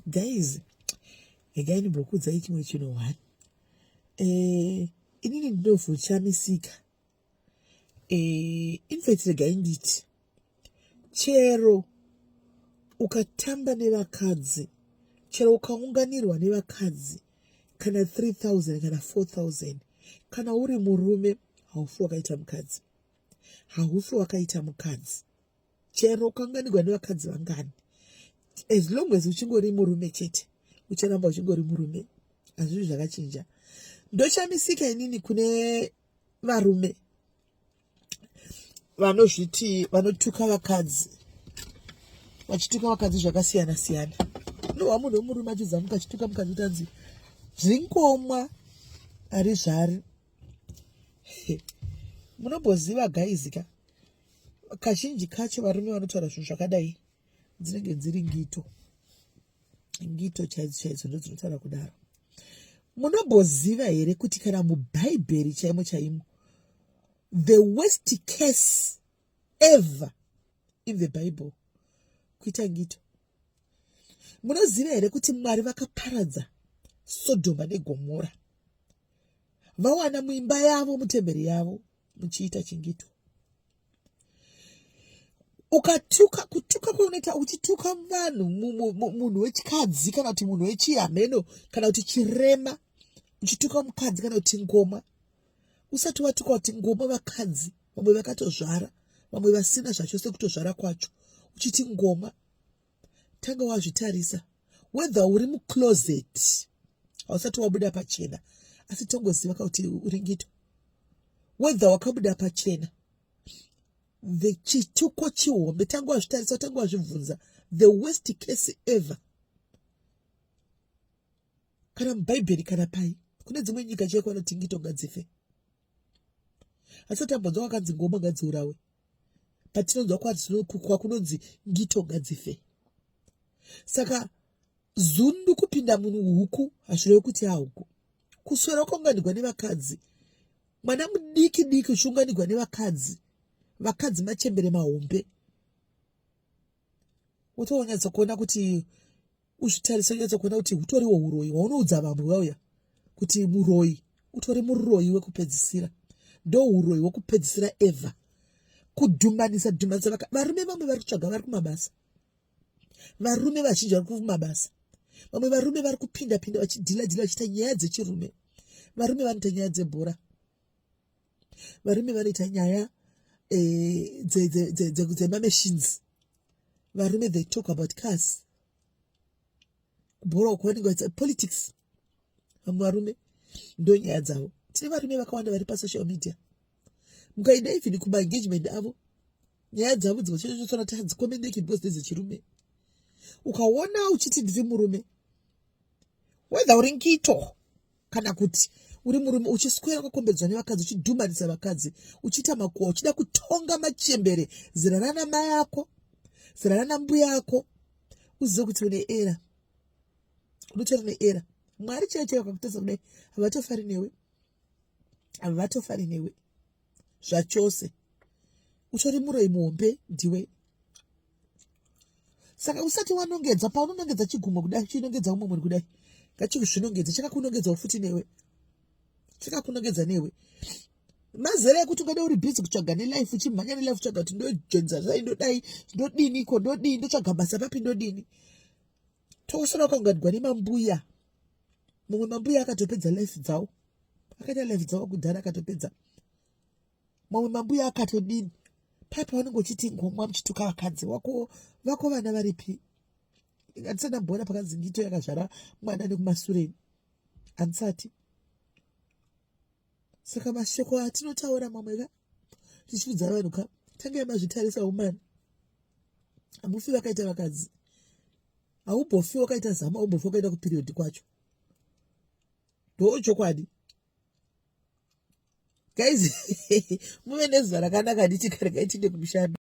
Guys, regai ndimbokuudzai chimwe chinhu one. Eh, inini ndinovochamisika. Eh, in fact regai nditi chero ukatamba nevakadzi, chero ukaunganirwa nevakadzi kana 3000 kana 4000, kana uri murume haufi wakaita mukadzi, haufi wakaita mukadzi. Chero ukaunganirwa nevakadzi vangani, as long as uchingori murume chete, ucharamba uchingori murume. Hazvizvi zvakachinja. Ndochamisika inini kune varume vanozviti vanotuka vakadzi, vachituka vakadzi zvakasiyana siyana. Unohwa munhu wemurume achizamuka achituka mukadzi kuti anzi zvingomwa ari zvari. Munomboziva guys ka, kazhinji kacho varume vanotaura zvinhu zvakadai dzinenge dziri ngito, ngito chaidzo chaidzo ndo dzinotaura kudaro. Munomboziva here kuti kana mubhaibheri chaimo chaimo, the worst case ever in the Bible kuita ngito? Munoziva here kuti Mwari vakaparadza Sodhoma neGomora vawana muimba yavo, mutemberi yavo, muchiita chingito? Ukatuka, kutuka kwaunoita uchituka vanhu, munhu wechikadzi kana kuti munhu wechihameno kana kuti chirema, uchituka mukadzi kana kuti ngoma, usati watuka kuti ngoma vakadzi vamwe vakatozvara, vamwe vasina zvachose kutozvara kwacho, uchiti ngoma, tanga wazvitarisa whether uri mucloset, hausati wabuda pachena, asi tongoziva kuti uri ngito. Whether wakabuda pachena, the chituko chihombe, tanga wazvitarisa, tanga wazvibvunza. The worst case ever kana mubhaibheri kana pai, kune dzimwe nyika chaiko vanoti ngito ngadzife. Asi tambonzwa kwakanzi ngoma ngadziurawe, patinonzwa kwakunonzi ngito ngadzife. Saka zundu kupinda munhu hazvirevi kuti ahuku. Kuswera wakaunganirwa nevakadzi, mwana mudiki diki uchiunganirwa nevakadzi, vakadzi machembere mahombe, wotonyatsa kuona kuti uzvitarise, unyatsa kuona kuti utoriwo uroyi hwaunoudza vamwe vauya kuti muroyi. Utori muroyi wekupedzisira, ndo uroyi hwekupedzisira ever. Kudhumanisa dhumanisa varume vamwe vari kutsvaga, vari kumabasa. Varume vazhinji vari kumabasa, vamwe varume vari kupinda pinda vachidhila dhila vachiita nyaya dzechirume. Varume vanoita nyaya dzebhora, varume vanoita nyaya dzemamachines, varume they talk about cars, kubhora uko vanenge politics. Vamwe varume ndo nyaya dzavo. Tine varume vakawanda vari pasocial media, mukaenda even kumaengagement avo, nyaya dzavo dzimwe hadzicommenteki because ndedzechirume. Ukaona uchiti ndiri murume, whether uri ngito kana kuti uri murume, uchiswera wakakombedzwa nevakadzi, uchidhumanisa vakadzi, uchiita makuhwa, uchida kutonga machembere zera rana mai ako, zera rana mbuya ako, uzive kuti une error, unotori neerror. Mwari chaiyo chaiyo vakakutadza kudai, havatofari newe, havatofari newe zvachose. Utori muroyi muhombe ndiwe. Saka usati wanongedza, paunonongedza chigumo kudai, chinongedza umwe munhu kudai, ngachikuzvinongedze, chakakunongedzawo futi newe, chakakunongedza newe. Mazera ekuti ungade uri busy kutsvaga nelife, uchimhanya nelife, kutsvaga kuti ndojenza zai, ndodai, ndodiniko, ndodini, ndotsvaga basa papi, ndodini, tosara wakaunganirwa nemambuya. Mumwe mambuya akatopedza life dzawo, akaita life dzavo kudhara, akatopedza. Mamwe mambuya akatodini pai pavanenge uchiti ngomwa, muchituka vakadzi wako vako, vana varipi? Handisati ndamboona pakanzi ngito yakazvara mwana nekumasureni, handisati. Saka mashoko atinotaura mamwe ka, tichiudza vanhu ka, tangai mazvitarisa umani. Hamufi vakaita vakadzi, haumbofi wakaita zama, haumbofi wakaita kuperiod kwacho. Ndo chokwadi. Guys, muve nezuva rakanaka. Nditi karegai tiinde kumushando.